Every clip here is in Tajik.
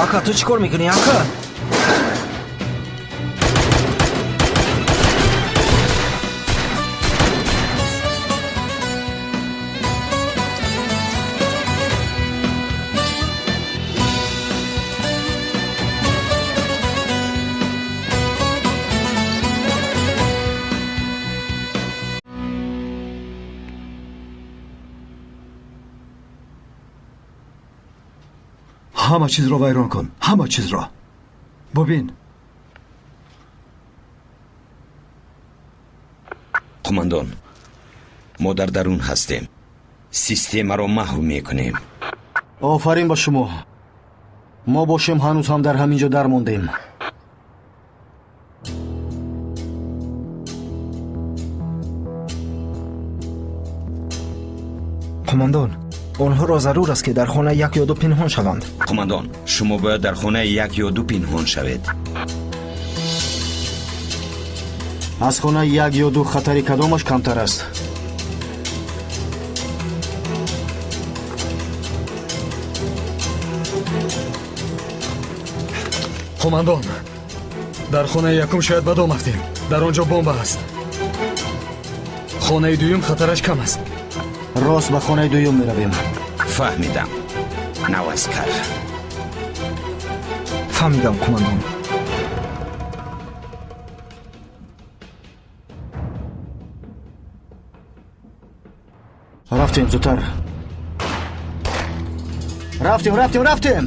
Ака, ту чӣ кор мекунӣ, ака? Ҳама чизро вайрон кун, ҳама чизро. Бубин. Қумандон, мо дар дарун ҳастем. Системаро маҳв мекунем. Офарин ба шумо. Мо бошем ҳанӯз ҳам дар ҳамин ҷо дармондем. Қумандон, онҳоро зарур аст, ки дар хона як ё ду пинҳон шаванд. Қумандон, шумо бояд дар хонаи як ё ду пинҳон шавед. Аз хонаи як ё ду хатари кадомаш камтар аст? Қумандон, дар хонаи якум шояд ба дом афтем. Дар он ҷо бомба аст. Хонаи дуюм хатараш кам аст. Рост ба хонаи дуюм меравем. Фаҳмидам, наваскар. Фаҳмидам, қумандон. Рафтем зудтар. Рафтем, рафтем, рафтем.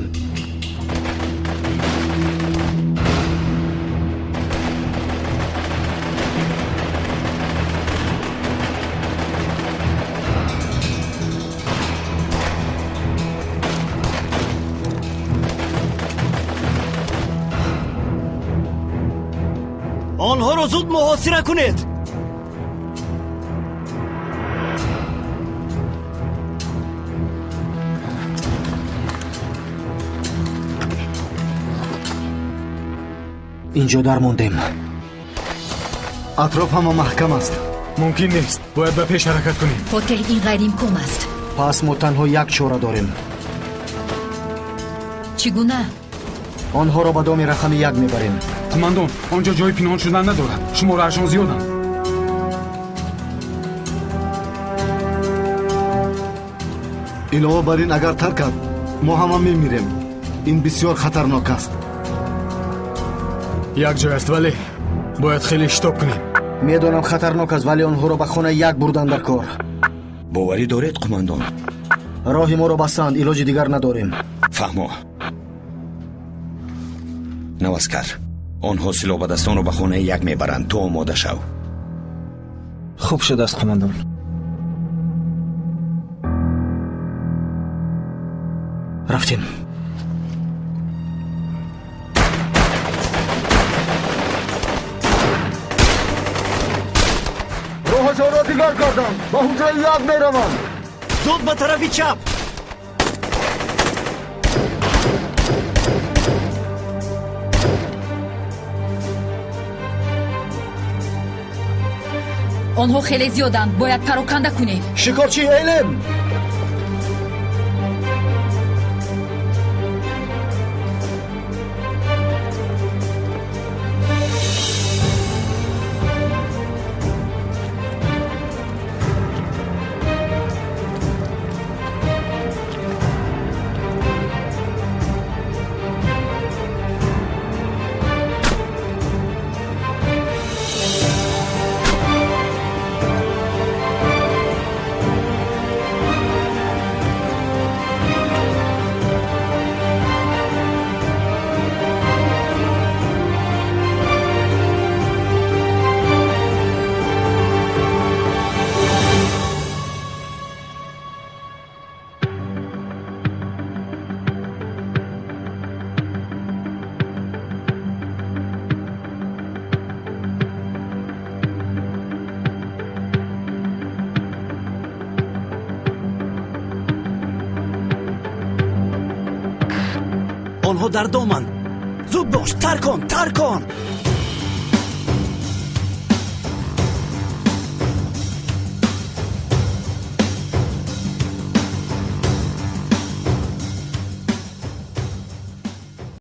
Онҳоро зуд муҳосира кунед. Инҷо дармондем. Атроф ҳама маҳкам аст. Мумкин нест, бояд ба пеш ҳаракат кунем. Фотеҳ, ин ғайриимкон аст. Пас мо танҳо як чора дорем. Чӣ гуна? Онҳоро ба доми рақами як мебарем. Қумандон, он ҷо ҷои пинҳон шудан надорад. Шумораашон зиёданд. Илова бар ин, агар таркад, мо ҳама мемирем. Ин бисёр хатарнок аст. Як ҷой аст, вале бояд хеле шитоб кунем. Медонам хатарнок аст, вале онҳоро ба хонаи як бурдан дар кор. Боварӣ доред, қумандон? Роҳи моро бастанд, илоҷи дигар надорем. Фаҳмо. Наваскар, онҳо силоҳбадастонро ба хонаи як мебаранд. Ту омода шав. Хуб шудааст, қумандон. Рафтем. Роҳашонро дигар кардам, ба ҳуҷраи як мераванд. Зуд ба тарафи чап. Онҳо хеле зиёданд, бояд пароканда кунем. Шикорчи Элем! Онҳо дар доманд. Зуд бош, таркон, таркон.